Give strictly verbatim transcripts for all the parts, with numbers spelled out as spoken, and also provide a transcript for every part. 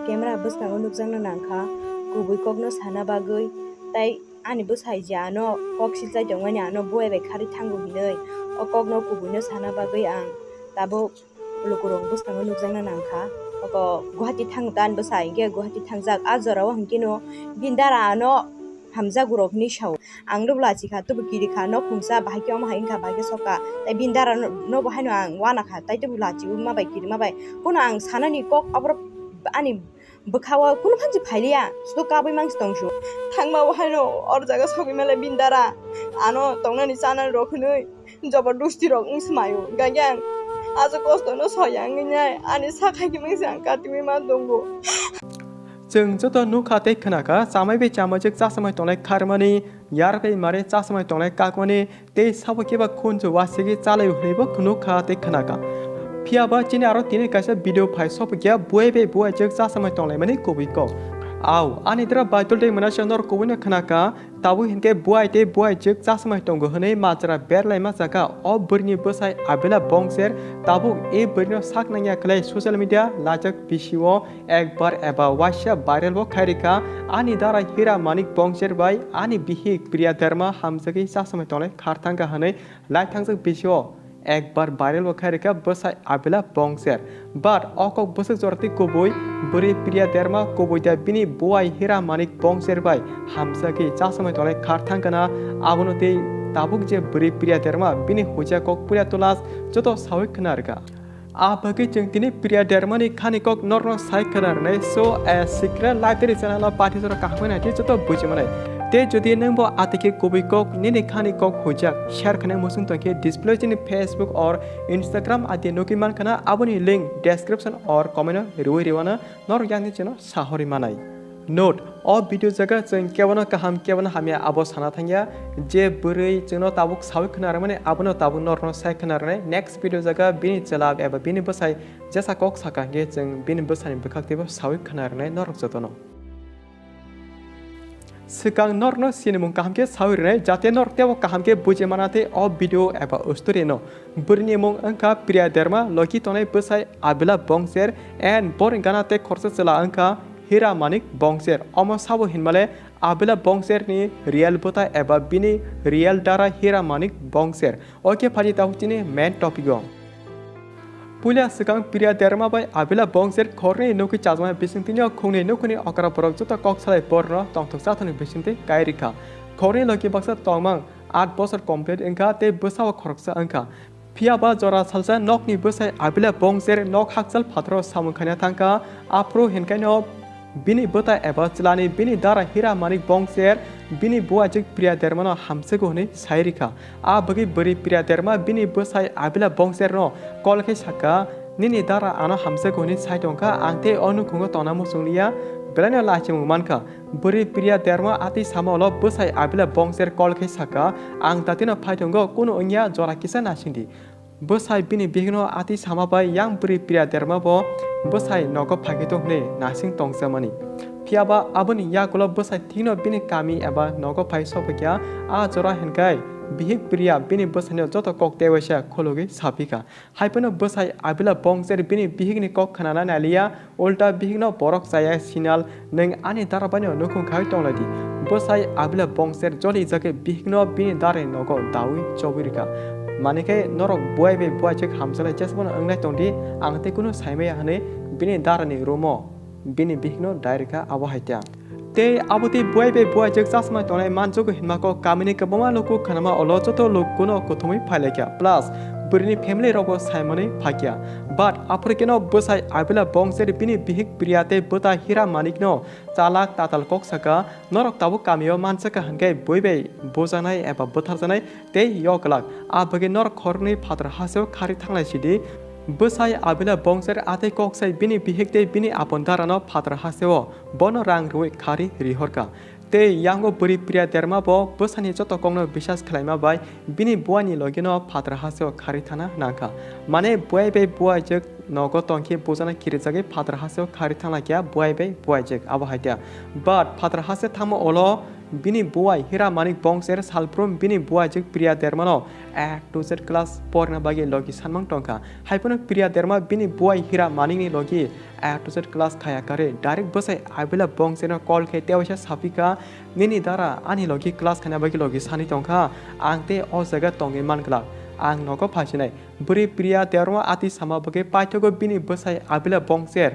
Camera bwskango nukjakna nangkha kubui kokno sana bagwi, tai ani bwsai je ano kok silchai tongmani ano buai bai kharwi thango hinwi o kokno kubuino sana bagwi ang tabuk lukurok bwskango nukjakna nangkha. Oko Guwahati thang ta ani bwsai hinkhe Guwahati thangjak, a jorao hinkheno bini dara ano hamjago rok hinwi sao. Ang no bo lachi kha, tei bo kiri kha, nok khungsa bahai khe omo hai wngkha, bahai khe sokha. Tai bini dara no, no bo haino ang wana kha, tai tei bo lachi ma bai kiri ma bai. Kono ang sanani kok aborok ani bwkha o kunu phansi phailiya, sudo kabui mangsi tong su. Thangma bo haino or jaga sogwi male bini dara ano tongnani chanani rok hinwi jobordosti rok wng smaio. Gangya ang ajo kosto no soya wngwi nai ani sak hai khe mangsi ang katiwi ma tongo. Chwng joto nukha tei khwnakha, chamai bai chamajak chasamai tongnai kharmani, yar bai mare chasamai tongnai kakmani, tei sabo khe ba khunju wasigi chalai hwnwi bo nukha tei khwnakha. Phiya ba chini aro tini kaisa video phai sopikya, buai bai buai jwk chasamai tonglaimani kubui kok. Au, ani dra Baitul tei mwnasa nor kubui no khwnakha, tabuk hinkhe buai tei buai jwk chasamai tongo hwnwi majra berlaima saka o bwrwini bwsai Abila Bongser, tabuk e bwrwino sak nangya khlai social media lajak bisio ekbar eba waisa viral bo khairikha, ani dara Hira Manik Bongser bai ani bihik Priya Derma hamjagwi chasamai tongnai kharthangkha hwnwi laithangjak bisio ekbar viral bo khairikha bwsai Abila Bongser. But o kok bwswk jora tei kubui bwrwi Priya Derma kubui da bini buai Hira Manik Bongser bai hamjagwi chasamai tongnai kharthangkha na, abono tei tabuk je bwrwi Priya Derma bini huja kok puila tulas joto sawi khna rwkha. A bagwi chwng tini Priya Dermani khani kok norno sai khna rwnai. So, a secret library channel o pathi jora kaham nai tei joto buji manai. Tei jodi nwngbo atiki kubui kok nini khani kok hujak share khna muchung tongkhe display chini Facebook or Instagram adi nugwi mankha na, aboni link description or comment o riwi riwano norok yakni chwngno sahori manai. Note, o video jaga chwng kebono kaham kebono hamya abo sana thangya. Je bwrwi chwngno tabuk sawi khna rwmani abono tabuk norokno sai khna rwnai. Next video jaga bini chwla eba bini bwsai jesa kok saka hinkhe chwng bini bwsani bwkhak teibo sawi khna rwnai norok jotono. Swkang norokno sinimung kaham khe sawi rwnai, jate norok teibo kaham khe buji mana tei o video eba story no. Bwrwini mung wngkha Priya Derma, logi tongnai bwsai Abila Bongser, and boroni gana tei khoroksa chwla wngkha Hira Manik Bongser. Omo sabo hinmale Abila Bongser ni real bwtai eba bini real dara Hira Manik Bongser. Oke, phaidi tabuk chini main topic o. Puila swkang Priya Derma bai Abila Bongser khorni nukwi chajma bisingtwi no khungni nukhungni okra borok joto kok salai borno tongthok chathokni bisingtwi kai rikha. Khorni logi baksa tongmang aat bosor complete wngkha tei bwsao khoroksa wngkha. Phiya ba jora salsa nokni bwsai Abila Bongser nok hakchal phataro samung khaina thangkha, aphuru hinkaino bini bwtai eba chwlani bini dara Hira Manik Bongser bini buaijwk Priya Dermano hamswgo hwnwi sai rikha. A bagwi bwrwi Priya Derma bini bwsai Abila Bongserno call khe sakha, "Nini dara ano hamswgo hwnwi sai tongkha, ang tei o nukhungo tongna muchungliya, belaino lachimung mankha." Bwrwi Priya Derma atwi sama ulo bwsai Abila Bongser call khe sakha, "Ang tatino phai tongo, kunu wngya, jora kisa nasingdi." Bwsai bini bihikno atwi sama bai yang bwrwi Priya Derma bo bwsai nogo phai khe tong hwnwi nasing tongjakmani. Phiya ba aboni yagulo bwsai thikno bini kami eba nogo phai sophaikha, a jora hinkhai bihik Priya bini bwsaino joto kok tei waisa khulugwi saphikha. Haiphano bwsai Abila Bongser bini bihikni kok khnana nailiya, ulta bihikno borok chaya signal, "Nwng ani dara baino nukhung khai tonglaidi." Bwsai Abila Bongser joli jagwi bihikno bini darani nogo dawi chobwi rwkha. Manikhe norok buai bai buaijwk hamjaknai jesbono wngnai tongdi, ang tei kunu saimaya hwnwi bini darani room o bini bihikno dai rwkha, abo hai ta. Tei abo tei buai bai buaijwk chasma tongnai manjago hinma kok kamini kwbangma luku khnama ulo joto lukuno kuthumwi phailaikha, plus bwrwini family rokbo saimanwi phaikha. But aphuru kheno bwsai Abila Bongser bini bihik Priya tei bwta Hira Manikno chalak tatal kok saka, "Norok tabuk kamio manjakha hinkhai bui bai bujaknai eba bwtharjaknai tei yoklak, a bagwi norok khoroknwi phatar hasteo kharwi thanglai sidi." Bwsai Abila Bongser atwi kok sai bini bihik tei bini apon darano phatar hasteo bono rang rwui kharwi rihorkha. Tei yango bwrwi Priya Derma bo bwsani joto kokno bisas khlaima bai bini buaini logino phatar hasteo kharwi thana nangkha. Mane buai bai buaijwk nogo tongkhe bujana kirijagwi phatar hasteo kharwi thanglaikha buai bai buaijwk, abo hai ta. But phatar haste thangma ulo Bini buai Hira Manik Bongser salbrum bini buaijwk Priya Dermano A to Z class porna bagwi logi sanmang tongkha. Haiphano Priya Derma bini buai Hira Manikni logi A to Z class khaya karwi direct bwsai Abila Bongserno call khe tewaisa saphikha, "Nini dara ani logi class khaina bagwi logi sani tongkha, ang tei o jaga tongwi manglak, ang nogo phaisinai." Bwrwi Priya Derma ati sama bagwi paithago bini bwsai Abila Bongser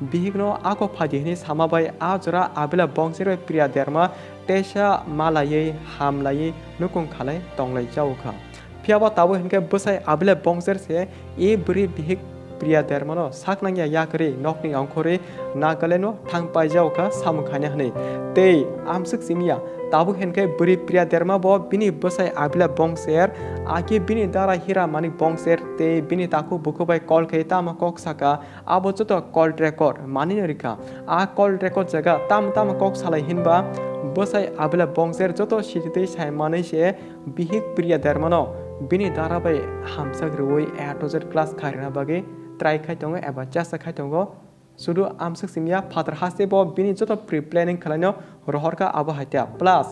bihikno ako phaidi hwnwi sama bai a jora Abila Bongser bai Priya Derma teisa malaiwi hamlaiwi nukung khalai tonglai jaokha. Phiya bo tabuk hinkhe bwsai Abila Bongser se e bwrwi bihik Priya Dermano sak nangya yakarwi nokni ongkhorwi Nagaland-o thang paijao kha samung khaina hwnwi. Tei amswk simiya tabuk hinkhe bwrwi Priya Derma bo bini bwsai Abila Bongser, akhe bini dara Hira Manik Bongser tei bini takhuk bukhuk bai call khe tamo kok saka, abo joto call record manwino rikha. A call record jaga tamo tamo kok salai hinba bwsai Abila Bongser joto sititwi sai manwi se bihik Priya Dermano bini dara bai hamjak rwui A to Z class khairina bagwi try khai tongo eba chesta khai tongo. Sudu amswk simiya phatar haste bo bini joto pre-planning khwlaino rohorkha abo haikhe. Plus,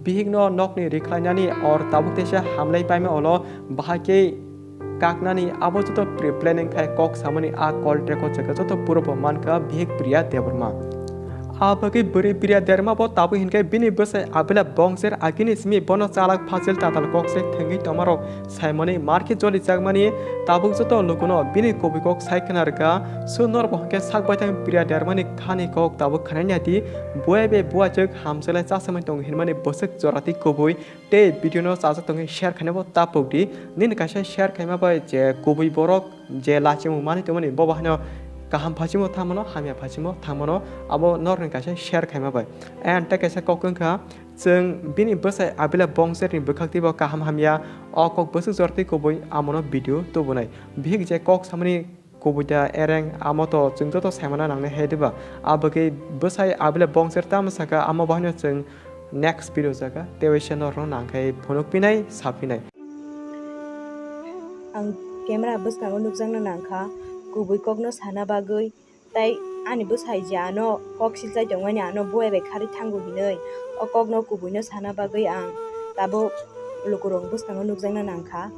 bihikno nokni rikhlainani or tabuk teisa hamlai paima olo bahai khe kaknani abo joto pre-planning khai kok samani a call record jaga joto puro bo mankha bihik Priya Debbarma. A bagwi bwrwi Priya Derma bo tabuk hinkhe bini bwsai Abila Bongser agini simi bono chalak phajil tatal kok se thwngwi tongmarok saimani markhe joli chakmani tabuk joto lukuno bini kubui kok sai khna rwkha. Su norbo hinkhe sak baithang Priya Dermani khani kok tabuk khwnani ati buai bai buaichwk hamjwklai chasamani tongo hinmani bwswk jorati kubui tei video no chajak tongwi share khaina bo tapuk di. Nini kaisa share khaima bai je kubui borok je lachimung manwi tongmani bo bahai no kaham phachimo thangmano, hamya phachimo thangmano, abo norni kaisa share khaima bai. And tei kaisa kok wngkha, chwng bini bwsai Abila Bongserni bwkhak teibo kaham hamya o kok bwswk jortwi kubui amono video tubunai. Bihik je kok samani kubui da ereng amo to chwng joto saimano nangnai hai diba? Abagwi bwsai Abila Bongser tamo saka amo bahaino chwng next video jaga tei waisa norokno nangkhai phunuk pinai sa pinai. Ang camera bwskango nukjakna nangkha kubui kokno sana bagwi, tei ani bwsai je ano kok silchai tongmani ano buai bai kharwi thango hinwi o kokno kubuino sana bagwi ang tabuk lukurok bwskango nukjakna nangkha.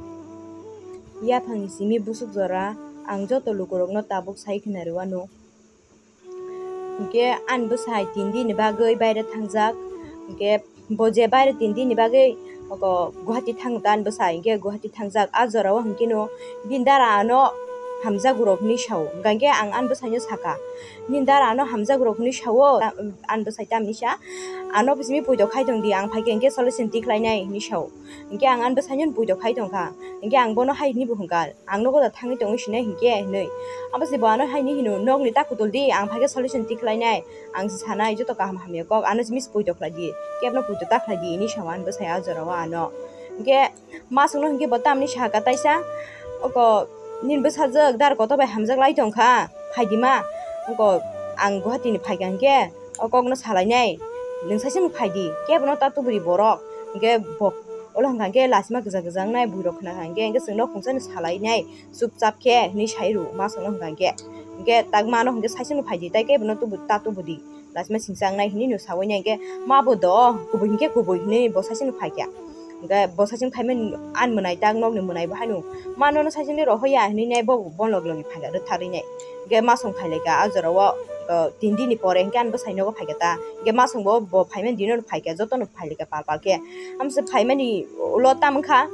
Yaphangni simi busuk jora ang joto lukurokno tabuk sai khna rwano. Hinkhe ani bwsai tin dini bagwi baire thangjak. Hinkhe bo je baire tin dini bagwi oko Guwahati thangkha ani bwsai, hinkhe Guwahati thangjak. A jorao hinkheno bini dara ano hamjakrok hinwi sao. Hinkhe ang ani bwsaino saka, "Nini dara ano hamjakrok hinwi sao?" Ani bwsai tamni sa, "Ano bisimi poito khai tong di, ang phaikhe hinkhe solution tikhlainai," hinwi sao. Hinkhe ang ani bwsaino poito khai tongkha. Hinkhe ang bono hai hinwi bo hwnkha, "Ang nogo da thangwi tongwi sinai hinkhe," hinwi. Abo se bo ano hai hinwi hino, "Nokni ta kutul di, ang phaikhe solution tikhlainai, ang se sanai joto kaham hamya kok, ano simi se poito khlai di, kebno poito ta khlai di," hinwi sao ani bwsai a jorao ano. Hinkhe masongno hinkhe bo tamni saka taisa, "Oko nini bwsajwk dara kotor bai hamjak lai tongkha, phaidi ma, oko ang Guwahati ni phaikha hinkhe o kokno salainai, nwng saisano phaidi, kebono ta tuburi borok." Hinkhe bo ulo hwnkha hinkhe lachima gwja gwja wngnai buirok khna kha hinkhe, hinkhe chwngno khungsano salainai chupchap khe hinwi sai rw masongno hwnkha hinkhe. Hinkhe tak mano hinkhe saisano phaidi, tai kebono tubu ta tubudi, lachima singsa wngnai hinwi no sawi nai hinkhe, "Ma bo do, kubui hinkhe kubui," hinwi bo saisano phaikha. Hinkhe bo saisano phaimani ani mwnai tak nokni mwnai bo haino, "Ma nono saisano rohoya," hinwi nai bo bon log logni phaikha rwtharwi nai. Hinkhe masong phailaikha a jorao, o, tin dini pore hinkhe ani bwsai nogo phaikha ta. Hinkhe masong bo, bo phaimani dino phaikha, jotono phailaikha pal pal khe. Amsa phaimani ulo tam wngkha,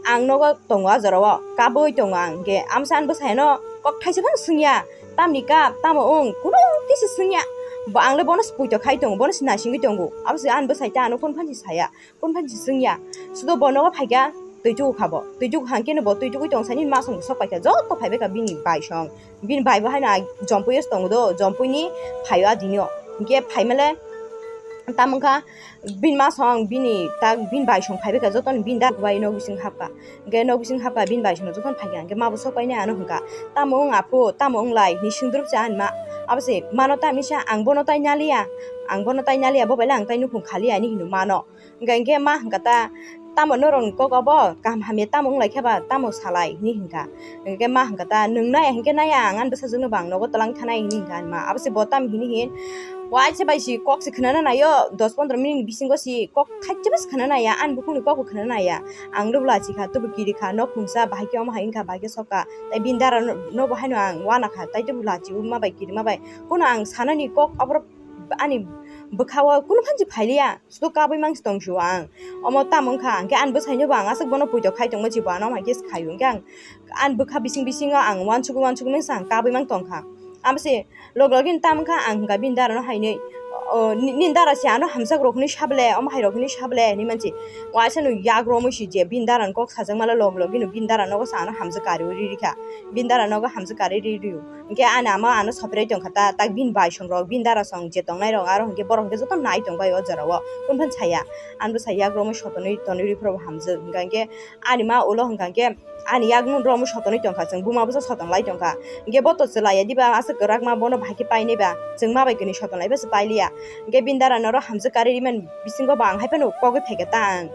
ang nogo tongo a jorao, kabui tongo ang. Hinkhe amsa ani bwsaino kok thaisa phano swngya, "Tamni kap, tamo wng?" Kuno kisa swngya. Bo ang le bono se poito khai tongo, bono se naisingwi tongo. Abo se ani bwsai ta ano kunu phan se saya, kunu phan se swngya. Sudo bo nogo phaikha, twi tugu kha bo. Twi tugu hangkhe no bo twi tugui tong sani masong sok paikha, joto phaibai kha bini bai song. Bini bai bo haino a jompui o se tongo do, jompui ni phaio a dini o. Hinkhe phaimale tamo wngkha, bini masong, bini tak, bini bai song phaibai kha, jotono bini dara bai nok bising hapkha. Hinkhe nok bising hapkha, bini bai song jotono phaikha. Hinkhe ma bo sok painai ano hwnkha, "Tamo wng aphu, tamo wng lai?" hinwi swngdrop se ani ma. Abo se mano tamni sa, "Ang bono tai naliya, ang bono tai naliya, bo bai le ang tai nukhung khaliya," hinwi hino mano. Hinkhe, hinkhe ma hwnkha ta, "Tamo norokni kok abo kaham hamya tamo wng lai khe ba, tamo salai?" hinwi hwnkha. Hinkhe ma hwnkha ta, "Nwng naya hinkhe naya, ang ani bwsajwkno bo ang nogo twlang thanai," hinwi hwnkha ani ma. Abo se bo tamo hinwi hin, Waisa bai si kok se khwnana naio, dos pondro minute bisingo si kok thaisa bai se khwnana naiya, ani bukhukni kokbo khwnana naiya. Ang lubula chikha, tubu kirikha, nok khungsa, bahai khe omo hai wngkha, bahai khe sokha. Tai bini dara no, nobo haino ang uanakha, tai tubu lachi wngma bai kirima bai. Kono ang sanani kok aborok ani bwkhao kunu phansi phailiya, sudo kabui mangsi tongsio ang. Omo tamo wngkha, hwnkhe ani bwsaino bo ang aswk bono puito khai tongma chibo ano hai khe se khaio, hwnkhe ang ani bwkha bising bisingo ang uansukgwi uansukgwi mangsa ang kabui mang tongkha. Amo se log login tam wngkha, ang hwnkha bini dara no hainwi, o, ni-, nini dara se ano hamjak rok hinwi sable, omo hai rok hinwi sable hinwi mansi. Waisa no yak romwi si je bini dara ni kok sajak male log login no bini dara nogo se ano hamjak kariwi ri rikha. Bini dara nogo hamjak kariwi ri rio. Hwnkhe ani ama ano sophirai tongkha ta, tak bini bai song rok, bini dara song je tongnai rok, aro hwnkhe borok hwnkhe joto nai tongbai o jorao. Kunu phan saya, ani bwsa yak romwi sotonwi tonwi ri phuru bo hamjak. Hwnkha hwnkhe ani ma ulo hwnkha hwnkhe ani yak nung romwi sotonwi tongkha, chwng buma bwsa soton lai tongkha. Hwnkhe bo to chwlaiya diba, aswk kwrak ma bono bahai khe painai ba, chwng ma bai kwnwi soton lai bwsa pailiya. Hwnkhe bini dara norok hamjak kariwi rimani bisingo bo ang hai phano kogwi phaikha ta ang.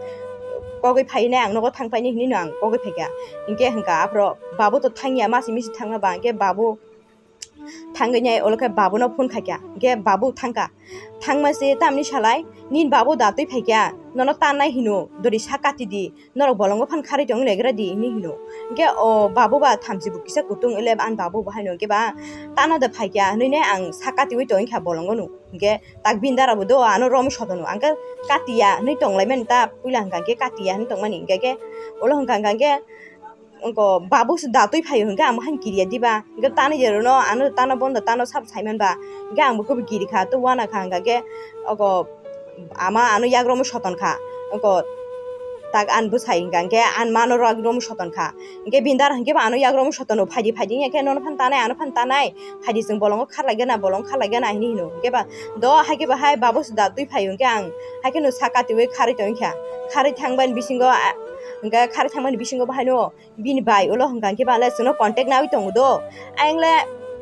Kogwi phainai ang nogo thang painai hinwi no ang kogwi phaikha. Hwnkhe hwnkha aphuru babu to thangya masi misi thangma ba hwnkhe babu thangwi nai ulo khe babu no phone khaikha. Hwnkhe babu thangkha. Thangma se tamni salai nini babu da twi phaikha. Nono tannai hino dori sa kati di. Norok bolongo phan kharwi tongwi legra di hinwi hino. Hwnkhe o babu ba thamchi bo kisa kutung ele ani babu bo haino hwnkhe ba tano da phaikha hinwi ne ang sa katiwi tongwi kha bolongo no. Hwnkhe tak bini dara bo do ano romwi sotono ang khe katiya hinwi tonglaimani ta puila hwnkha hwnkhe katiya hinwi tongmani hwnkhe khe ulo hwnkha hwnkha hwnkhe wngko babu se da twi phaio hwnkhe ang bo haino kiriya diba hwnkhe tano je rwno ano tano bondo tano sabo saiman ba hwnkhe ang bo khe bo kiri kha to uana kha hwnkha khe oko ama ano yak romwi soton kha wngko tak ani bwsai hwnkha hwnkhe ani mano yak romwi soton kha hwnkhe bini dara hwnkhe bo ano yak romwi sotono phaidi phaidi wngya khe nono phan tanai ano phan tanai phaidi chwng bolongo kharlai gana bolongo kharlai gana hinwi hino hwnkhe ba do hai khe bo hai babu se da twi phaio hwnkhe ang hai kheno sa katiwi kharwi tongwi kha kharwi thangmani bisingo a hwnkhe kharwi thangmani bisingo bo haino bini bai ulo hwnkha hwnkhe ba le chwngno contact nawi tongo do. Ayang le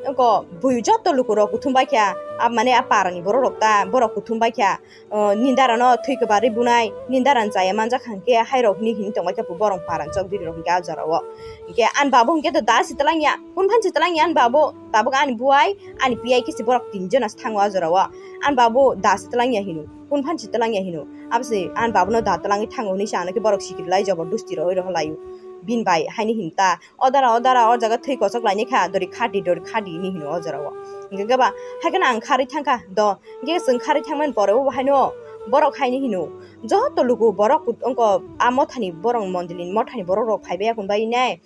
wngko bui joto lukurok kuthum bai kha, a mane a parani borok rok ta borok kuthum bai kha, o, nini dara no thwi kwbarwi bunai, nini dara ni chaya manjak hwnkhe hai rok hinwi hinwi tongbai kha borok parani chok biri rok hwnkhe a jora o. Hwnkhe ani babu hwnkhe to da se twlang ya, kun phan se twlang ya ani babu, tabuk ani buai, ani piyai khe se borok tin jona se thango a jora o. Ani babu da se twlang ya hino, kun phan se twlang ya hino, abo se ani babu no da twlangwi thango hinwi se ano khe borok sikiri lai jabardasti rogwi rohor lai o. Bini bai haini hin ta. O dara, o dara, o jaga thwi kochok laini kha, dori khadi, dori khadi, hinwi hino o jora o. Hingke khe ba, hai kheno ang kharwi thangkha, do, hingke chwng kharwi thangmani pore o haino borok haini hino, joto luku borok kut-, wngko a mothani borok mondoli ni mothani borok rok phaibai ya kun bai nai,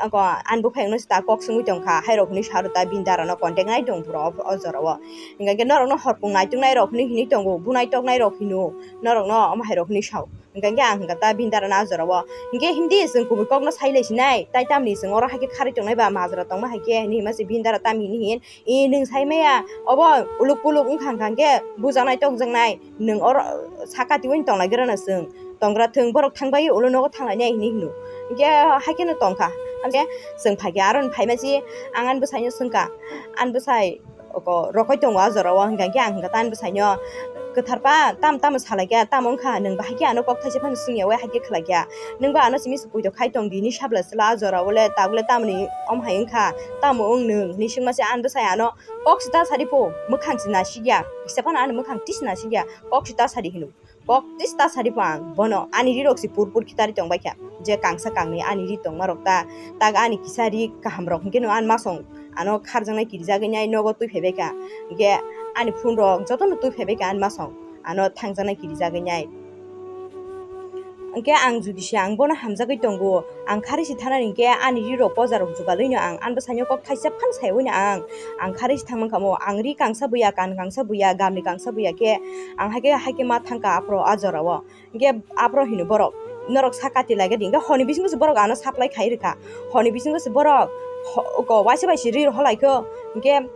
wngko ani buphang no sita kok swngwi tongkha, hai rok hinwi sa rw ta bini dara no contact nai tong phuru o, o jora o. Hingke khe norok no horkung naituk nai rok hinwi hinwi tongo, bunai tok nai rok hino, norok no omo hai rok hinwi sao. Hingke ang hingka ta bini dara na jora o. Hingke hindi chwng kubui kok no sai lai sinai. Tai tamni chwng oro hai khe kharwi tongnai ba majra tongma hai khe hinwi hima se bini dara tam hini hin. I nwng sai maya obo uluk puluk wngkha hingka hingke bujaknai tokjaknai. Nwng oro saka tiwi tongna gira na chwng. Tongra thwng borok thang bai ulo nogo thang lainai hinwi hino. Hingke hai khe no tongkha. Amse chwng phai khe aro ni phai ma si ang ani bwsai no swngkha. Ani bwsai oko rokoi tongo a jora o, hingka khe ang hingka ta ani bwsai no, "Kwthar pa, tam tamo salai kha, tamo wngkha, nwng bahai khe ano kok thaisa phano swngya, wai hai khe khlai kha, nwng ba ano simi se puito khai tong di," hinwi sabla sla a jora o le, tabuk le tamoni om hai wngkha, tamo wng nwng hinwi swngma se ani bwsai ano, "Kok se ta sadi pho, mwkhang se nasikya, kisa phano ani mwkhang tisi nasikya, kok se ta sadi," hino. Kok tista sadi pho ang bono ani ri rok si pur pur khitari tong bai kha, je kangsa kangni ani ri tongma rok ta, tak ani kisa ri kaham rok hingke no ani masong ano kharjaknai kirijagwi nai nogo twi phai bai kha, hingke ani phone rok joto no twi phai bai kha ani masong ano thangjaknai kirijagwi nai. Hingke ang judi se ang bono hamjagwi tongo, ang khari si thanani hingke ani ri rok poja rok jugalwi no ang ani bwsai no kok thaisa phan sai wi no ang, ang khari si thang mankha mo, ang ri kangsa buya, kan kangsa buya, gamni kangsa buya khe, ang hai khe, hai khe ma thangkha aphuru a jora o. Hingke aphuru hino borok, "Norok sa kati lai khe di." Hingke horni bisingo se borok ano supply khai rwkha. Horni bisingo se borok ho-, oko waisa bai se ri rohor lai kho. Hingke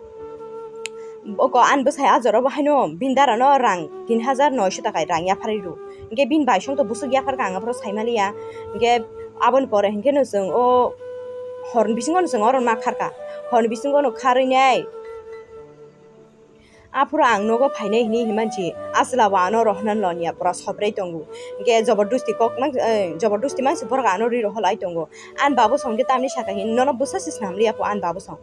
oko ani bwsai a jora o bo haino bini dara no rang tin hajar noisho taka rang yapharwi rw. Hingke bini bai song to bwswk yaphar kha ang aphuru sai maliya. Hingke aboni pore hingke no chwng o horni bisingo no chwng oro ma kharkha. Horni bisingo no kharwi nai. Aphuru ang nogo phainai hini himanchi, asla bo ano rohnan lonia pura sobrei tongo. Hingke jobordusti kok mang, eh, jobordusti mangsi borok ano ri rohor lai tongo. Ani babu song khe tamni saka hin, nono bwsa se snam liya po ani babu song.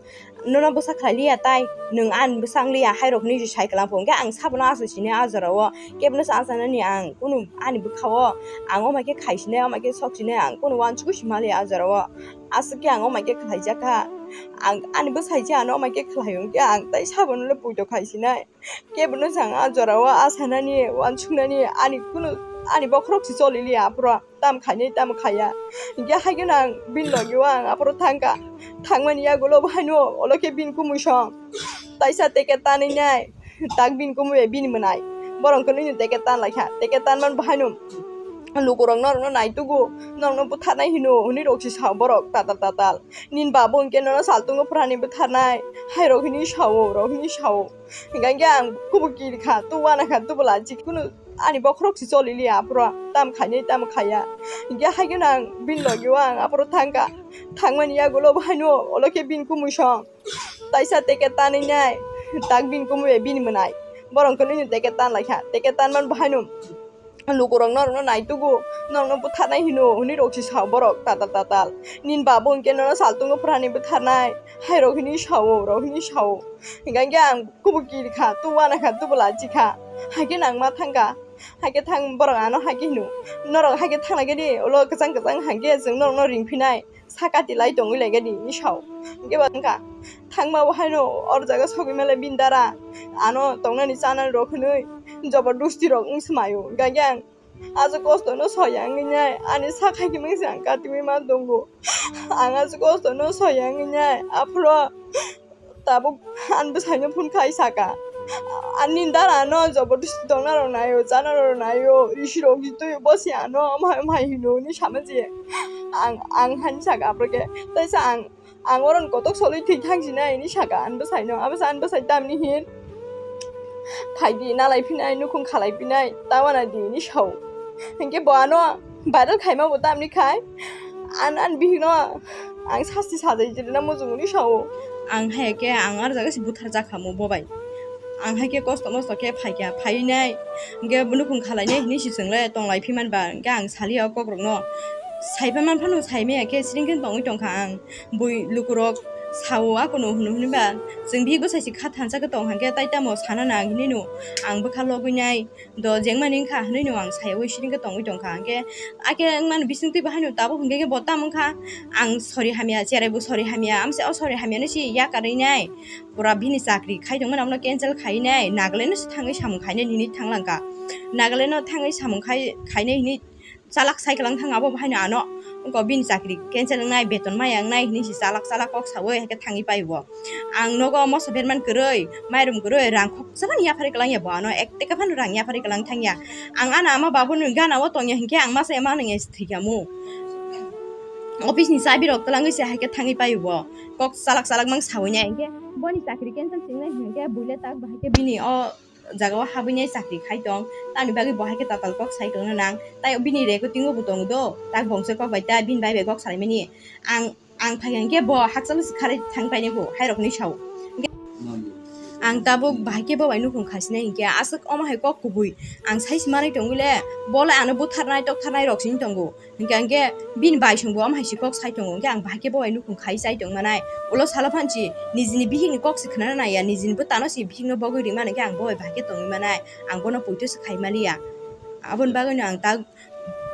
Nono bwsa khlai liya tai, nwng ani bwsa wng liya, hai rok hinui se sai kwlang po. Hingke ang sabono asoi sini a jora o, kebono sa sanani ang, kunu ani bwkha o, ang o mai khe khai sinai, o mai khe sok sinai, ang kunu uansukgwi si ma liya a jora o. Aswk khe ang o mai khe khlai jak kha. Ang ani bwsai se ano o mai khe khlai hwn khe ang tai sabono le poito khai sinai. Kebono chang a jora o a sanani, uansuknani, ani kunu, ani bokhorok se choli liya aphuru. Tam khainai, tam khaiya. Hingke haikhe no ang bini logi o ang aphuru thangkha. Thangmani yagulo bo haino olo khe bini kumui song. Taisa teke tanwi nai. Tak bini kumui bai bini mwnai. Borok hwnkheno bini teke tan laikha. Teke tanmani bo haino lukurok norokno naitugo. Norokno butharnai hino hwnwi rok se sao borok tatal tatal. Nini babu hwnkhe nono saltongo phrani butharnai. Hai rok hwnwi sao, rok hwnwi sao. Hingke ang kubu kirikha, tu uanakha, tubu lachi kunu ani bokhorok se choli liya aphuru tam khainai, tam khaiya. Hingke haikhe no ang bini logi o ang aphuru thangkha. Thangmani yagulo bo haino olo khe bini kumui song. Taisa teke tanwi nai, tak bini kumui bai bini mwnai. Borok hwnkheno bini teke tan laikha, teke tanmani bo haino lukurok norokno naitugo, norokno butharnai hino hwnwi rok se sao borok tatal tatal. Nini babu hwnkhe nono saltongo phrani butharnai, hai rok hwnwi sao, rok hwnwi sao. Hingke ang kubu kirikha, tu uanakha, tubu lachikha. Haikhe nang ma thangkha, haikhe thang borok ano haikhe hino, norok haikhe thanglaikhe di, ulo kwchang kwchang haikhe chwng norokno ringphinai. Sakati lai tongwi lai gani ni sao. Hingke ba wngkha thangma bo haino or jaga sogwi male bini dara ano tongnani chanani rok hwnwi jobordusti rok wng smaio. Hingke ang ajo kosto no soya wngwi nai ani sak hai khe mangse ang katiwi ma tongo. Ang ajo kosto no soya wngwi nai aphuru tabuk ani bwsaino phone khai saka. Ani dara no jobordosti tongna rok naio, chana rok naio, risi rok jitui bosi ano, amhai, amhai hino, hwnwi sama je. Ang, ang hani saka aphuru khe, taisa ang, ang oron kotok solwi thwi thang sinai, hwnwi saka ani bwsaino. Abo sa ani bwsai tamni hin. Phaidi, nalai phinai, nukhung khalai phinai, tawana di, hwnwi sao. Hinkhe bo ano viral khaima bo tamni khai. An, an bihikno ang sasti sajai jirina mujunguni sao. Ang hai khe ang ar jaga se buthar jakha mo bobai. Ang hai khe kosto mosto khe phaikha, phainai. Hingke nukhung khalainai hinui si chwngle tonglai phiman ba, hingke ang saliya o kokrokno. Saipa man phano saimaya khe siring khe tongwi tongkha ang. Bui lukurok sao akono hwnwi hwnwi ba. Chwng bihik bwsai si kha thansa khe tong hangke tai tamo sana nang hinui no ang bwkha logwi nai. Do jengmani wngkha hwnwi no ang sayawi siring khe tongwi tongkha. Hingke ake wngmani bisingtwi bo haino tabuk hingke khe bo tamo wngkha. Ang sori hamya, cherai bo sori hamya, amse o sori hamya no si yakarwi nai. Pura bini chakri khai tongmani abono cancel khai nai. Nagaland no se thangwi samung khainai hinwi thanglangkha. Nagaland no thangwi samung khai, khainai hinwi chalak cycle wng thang abo bo haino ano. Wngkha bini chakri cancel wngnai, beton maya wngnai hinwi si chalak chalak kok sawi hai khe thangwi pai bo. Ang nogo moso berman kwrwi, mairum kwrwi, rang khoksa phano yapharwi kwlangya bo ano, ek taka phano rang yapharwi kwlang thangya. Ang ano ama babuni gana o tongya hinkhe ang masa ema nangya thwikha mu. Office ni chabi rok twlangwi se hai khe thangwi pai bo. Kok chalak chalak mang sawi nai hinkhe boni chakri cancel singnai hinkhe buile tak bahai khe bini o jaga o habwi nai chakri khai tong, tamni bagwi bo hai khe tatal kok sai tongna nang, tai bini rego tingo bo tongo do, tak bongso kok bai ta bini bai bai kok salaimani. Ang, ang phai hwnkhe bo hakchalo se kharwi thang painai bo hai rok hinwi sao. Ang tabuk bahai khe bo bai nukhung khasinai hinkhe aswk omo hai kok kubui ang sai se manwi tongwi le, bo le ano butharnai toktharnai rok sini tongo. Hingke, hingke bini bai song bo omo hai si kok sai tongo, hingke ang bahai khe bo bai nukhung khai chai tong manai. Ulo salo phan si nijini bihik ni kok se khna nai ya, nijini bwtano si bihik no bogwi ri mano, hingke ang bo bai bahai khe tongwi manai. Ang bono poito se khai maliya. Aboni bagwi no ang ta,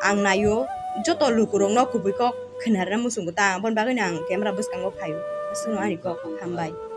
ang naio joto lukurok no kubui kok khna rwna muchungo ta, aboni bagwi no ang camera bwskango phaio. Aswk no ani kok, hambai.